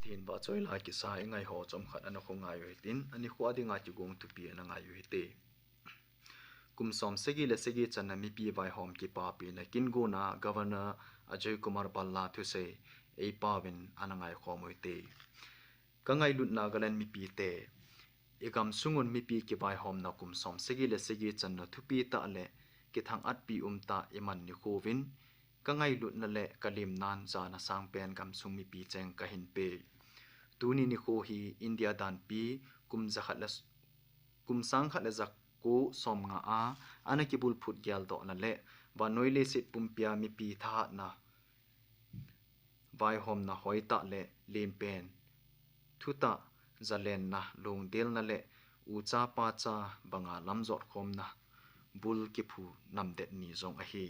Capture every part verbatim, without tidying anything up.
Pathen vahchoi la kisa i ngai ho chomkhat ana khongai u hitin, ani kho a dinga kigong thupi ana ngai u hite. Kum som sagi le sagi channa mipi vaihom kipapina kingona Governor Ajay Kumar Bhalla thusei ei pauvin ana ngai khom u hite. Ka ngailut Nagaland mipite, i gam sungun mipi kivaihomna kum som sagi le sagi channa thupi tah le kithang-atpi umtah i man nikho uvin, ka ngailutna le ka limnan jana sangpen gamsung mipi cheng ka hin pe. Tuni nikho hi India danpi kum jakhat le kum sangkhat le jako somnga a ana kibulphut geldohna le vannoi leiset pumpia mipi thahatna, vaihomna hoitah le limpen thutah, zalenna, lungdelna le ucha pacha banga lamjot khomna bul kiphu namdet ni jong ahi.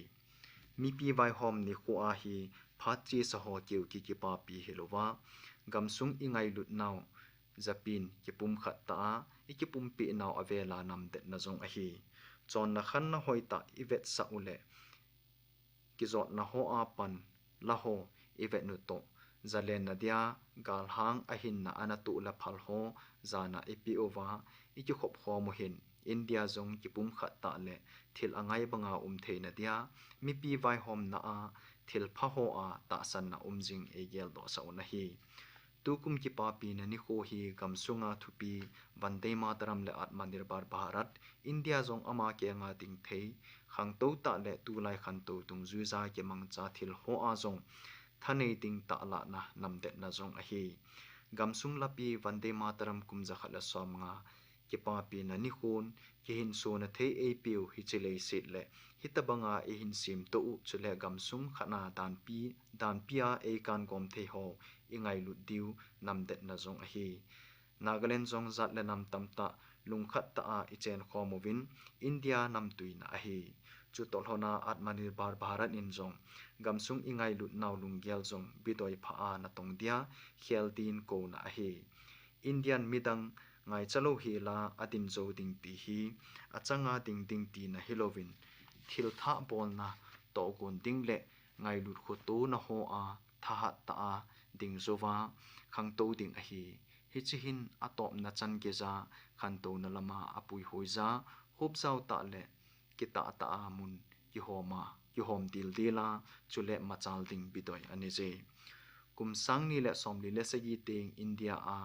Mipi vaihom nikho a hi phat chesa ho keu kikipapi hilouva, gamsung i ngailut nau japin kipumkhat tah a i kipumpeh nau avela namdetna jong ahi. Chonna khanna hoitah i vetsah u le kijotna ho a pan la ho i vet u toh, zalenna dia galhang ahinna ana tuh le phal ho jana i pe uva, i kikhop khom u hin India jong kipumkhat tah le thil angai banga um theina dia mipi vaihomna a thilpha ho a tahsanna um jing ei geldoh sah u ahi. Tukum kipapina nikho hi gamsunga thupi Vande Mataram le Atmanirbhar Bharat, India jong ama kenga ding thei, khangtou tah le tulai khantou dungjuija kimangcha thil ho a jong thanei ding tahlahna namdetna jong ahi. Gamsung lapi Vande Mataram kum jakhat le somnga kipapina nikhon kihinsona thei ei peu hiche leiset le hitabanga i hin semtoh u chule gamsung khatna danpi, danpia ei kangom thei ho i ngailut diu namdetna jong ahi. Nagaland jong jat le nam tamtah lungkhat tah a i chen khom uvin India namtuina ahi. Chutoh lhona Atmanirbhar Bharat in jong gamsung i ngailut nau lunggel jong bidoi pha a natong dia khel din kouna ahi. Indian midang ngaicha lou hela adin jou ding ti hi achanga ding ding tina hilouvin, thil thah bolna tohgon ding le ngailut khotona ho a thahat tah a ding jouva khangtou ding ahi. Hiche hin atopna chan geija khantouna lama apuihoija, hopjao tah le kitah tah a mun kihoma, kihom dildel a, chule machal ding bidoi anije. Kum sang ni le somli le sagi teng India a,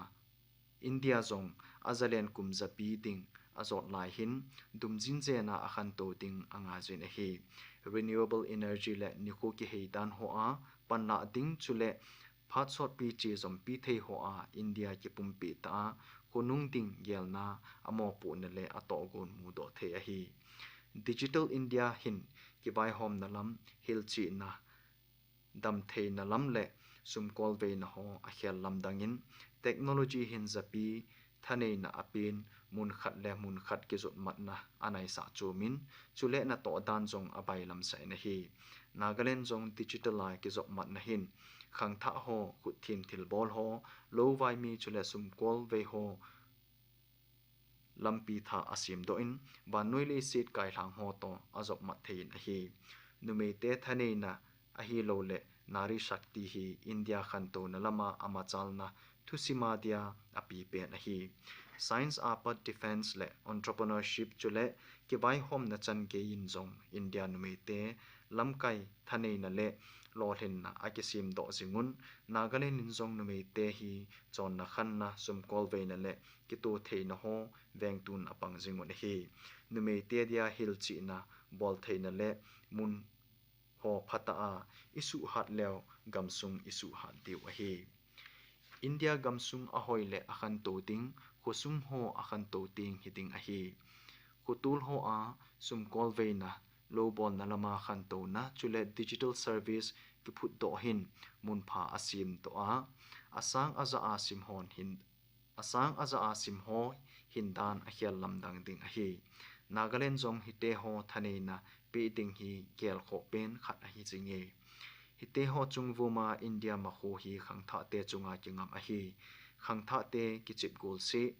India jong azalen kum japi ding ajot lai hin, dumjin jena akhantou ding angaijin ahi. Renewable energy le nikho kihei dan ho a panlah ding chule phat sotpi che jompi thei ho a India kipumpeh tah a khonung ding gelna amopohna le atohgon mudoh thei ahi. Digital India hin kivaihomna lam, hilchihna, damtheina lam le sumkolveina ho akhel lamdang in, technology hin japi thaneina apen, mun khat le mun khat kijopmatna anaisah chom in, chule natoh dan jong abailamsah in ahi. Nagaland jong digital a kijopmatna hin khangthah ho, khutthim thilbol ho, lou vai mi chule sumkolvei ho lampi thah asemdoh in, vannoi leiset kailhang ho toh ajopmat thei in ahi. Numeite thaneina ahilouleh Nari Shakti hi India khantouna lama amachalna thusima dia apipen ahi. Science apat defence le entrepreneurship chule kivaihomna chan gei in jong India numeite lamkai thaneina le lolhinna akisemdoh jing un, Nagaland in jong numeite hi chonna khanna, sumkolveina le kitoh theina ho vengtun apang jing un ahi. Numeite dia hilchihna, boltheina le mun ho phatah a isuhhat leu gamsung isuhhat diu ahi. India gamsung ahoi le akhantou ding, khosung ho akhantou ding hiding ahi. Khotol ho a sumkolveina, loubolna lama khantouna chule digital service kiphutdoh hin munpha asemdoh a, asang aja a simhon hin asang aja a simho hindan akhel lamdang ding ahi. Nagaland jong hite ho thaneina peh ding hi gelkhoh pen khat ahi jinge. Hite ho chungvuma India makho hi khangthahte chunga kingam ahi. Khangthahte kichep golseh,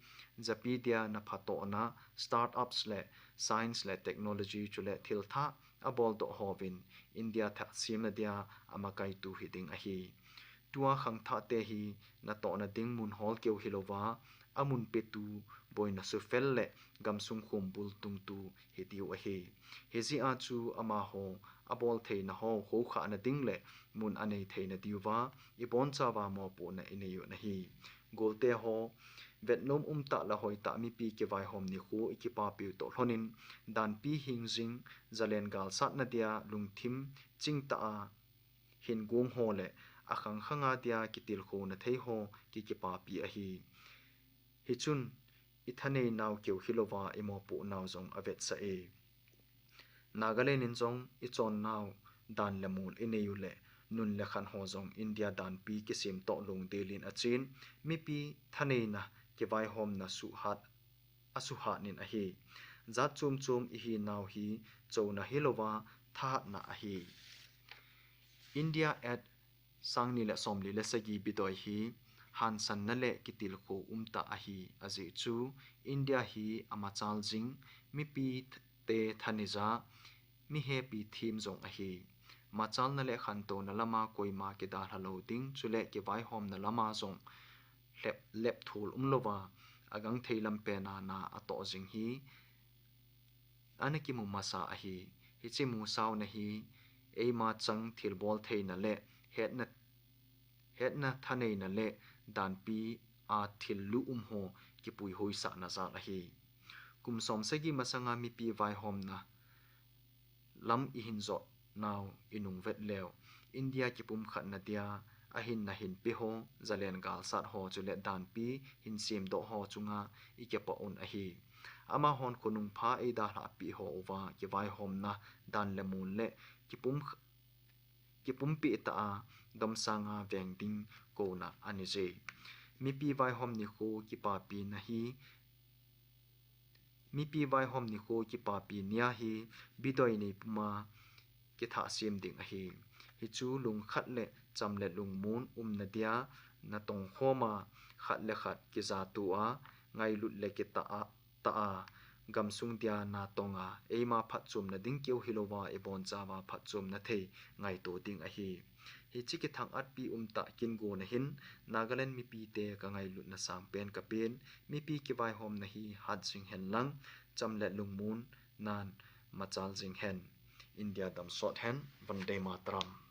japi dia naphatohna, startups le science le technology chule thilthah aboldoh hovin India thah semna dia amakaitu hiding ahi. Tua khangthahte hi natohna ding mun hol keu hilouva, amun petu, boina sufel le gamsung khombul tungtu hitiu ahi. Hijeh a chu amaho abol theina ho khokhahna ding le mun anei theina diuva ibonchauva mopohna inei u ahi. Golte ho, vetnom umtah le hoitah mipi kivaihom nikho ikipapiu toh lhonin, danpi hingjing, zalen galsatna dia lungthim chingtah a hin gong ho le akhang khanga dia kitilkhouna thei ho kikipapi ahi. Hichun ithaneinau keu hilouva imopohnau jong avetsah e. Nagaland in jong ichonnau dan le mol inei u le nun le khan ho jong India danpi kisemtoh lungdel in achen, mipi thaneina kivaihomna suhat asuhat in ahi. Jat chom chom ihinau hi chouna hilouva thahatna ahi. India Act sangni le somli le sagi bidoi hi hansanna le kitilkhou umtah ahi, ajeh chu India hi amachal jing, mipite thaneija, mihepi them jong ahi. Machalna le khantouna lama koima kidalha lou ding, chule kivaihomna lama jong lhep, lepthul umlouva, agangthei lampena na atoh jing hi ana kimu masa ahi. Hiche musauna hi eima chang thilbol theina le hetna, hetna thaneina le danpi a thil luh um ho kipuihoisahna jal ahi. Kum somsagi masanga mipi vaihomna lam ihin jotnau inung vet leu, India kipumkhatna dia ahinna hinpe ho, zalen galsat ho chule danpi hin semdoh ho chunga ikipah un ahi. Amahon khonung pha eidalhah peh ho uva kivaihomna dan le mol le kipum, kipumpeh tah a domsanga veng ding kouna anei je. Mipi vaihom nikho kipapina hi, mipi vaihom nikho kipapi nia hi bidoi nei puma kithah sem ding ahi. Hichu lungkhat le cham le lungmon umna dia natongkhoma khat le khat kijatoa ngailut le kitah a, tah a, gamsung dia natonga eima phatchomna ding keu hilouva ibonchauva phatchomna thei ngaito ding ahi. Hiche kithang-atpi umtah kin gona hin Nagaland mipite kangailutna sangpen kapen, mipi kivaihomna hi hat jing hen lang, cham le lungmon nan machal jing hen. India damsot hen. Vande Mataram.